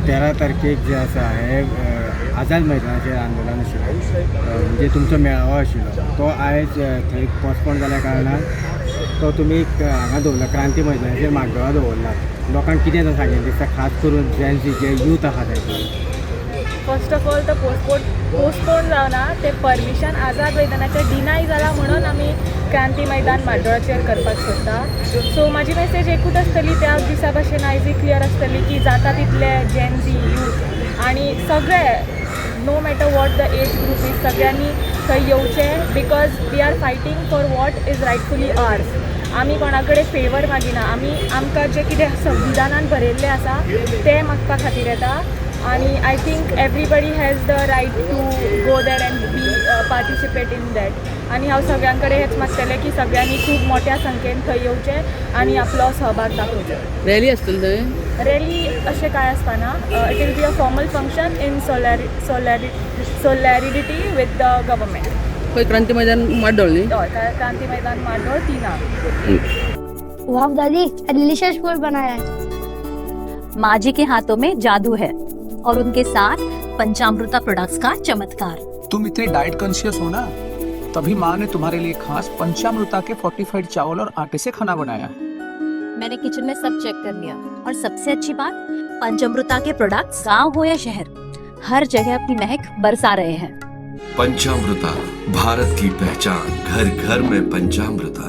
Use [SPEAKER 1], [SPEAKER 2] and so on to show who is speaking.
[SPEAKER 1] 13 तारखेक जे आसा हे आझाद मैदानाचेर आंदोलन आशिल्लें, म्हणजे तुमचो मेळावो आशिल्लो, तो आयज थंय पोस्टपोन जाल्या कारणान तो तुमी हांगा दवरला, क्रांती मैदानाचेर म्हाड्डोळा दवरला. लोकांक कितें सांगेन दिसता, खास करून जेन्सी जे यूथ आहा तांकां?
[SPEAKER 2] फर्स्ट ऑफ ऑल, तो पोस्टपोन जावना. ते परमिशन आझाद मैदानाचेर डिनाय जाला म्हणून आमी क्रांती मैदान म्हाड्डोळाचेर करपाक सोदता. सो म्हाजी मेसेज एकूच आसतली, त्या दिसा भशेन आयजूय क्लियर आसतली की जाता तितले जेनझी यूथ आनी सगळे, no matter what the age group is, सगळ्यांनी थंय येवचें, because we are fighting for what is rightfully ours. आमी कोणा कडेन फेवर मागिना. आमी आमकां जें कितें संविधानान बरयल्लें आसा तें मागपा खातीर येता आनी I think everybody has the right to go there and be participate in that. आनी हांव सगळ्यां कडेन हेंच मागतलें की सगळ्यांनी खूब मोठ्या संख्येन थंय येवचें आनी आपलो सहभाग दाखोवचो.
[SPEAKER 3] रॅली आसतली थंय?
[SPEAKER 2] रॅली अशें कांय आसपाना. It will be a formal function in solidarity with the government.
[SPEAKER 3] खंय? क्रांती मैदान माड्डोळ न्ही?
[SPEAKER 2] हय, क्रांती मैदान माड्डोळ, 3ांक.
[SPEAKER 4] वाह दादी, डिलीशियस फूड बनाया है.
[SPEAKER 5] माँ जी के हाथों में जादू है और उनके साथ पंचामृता प्रोडक्ट्स का चमत्कार.
[SPEAKER 6] तुम इतने डाइट कॉन्शियस हो ना, तभी माँ ने तुम्हारे लिए खास पंचामृता के फोर्टिफाइड चावल और आटे से खाना बनाया है.
[SPEAKER 5] मैंने किचन में सब चेक कर लिया और सबसे अच्छी बात, पंचामृता के प्रोडक्ट्स गांव हो या शहर, हर जगह अपनी महक बरसा रहे हैं.
[SPEAKER 7] पंचामृता, भारत की पहचान. घर घर में पंचामृता.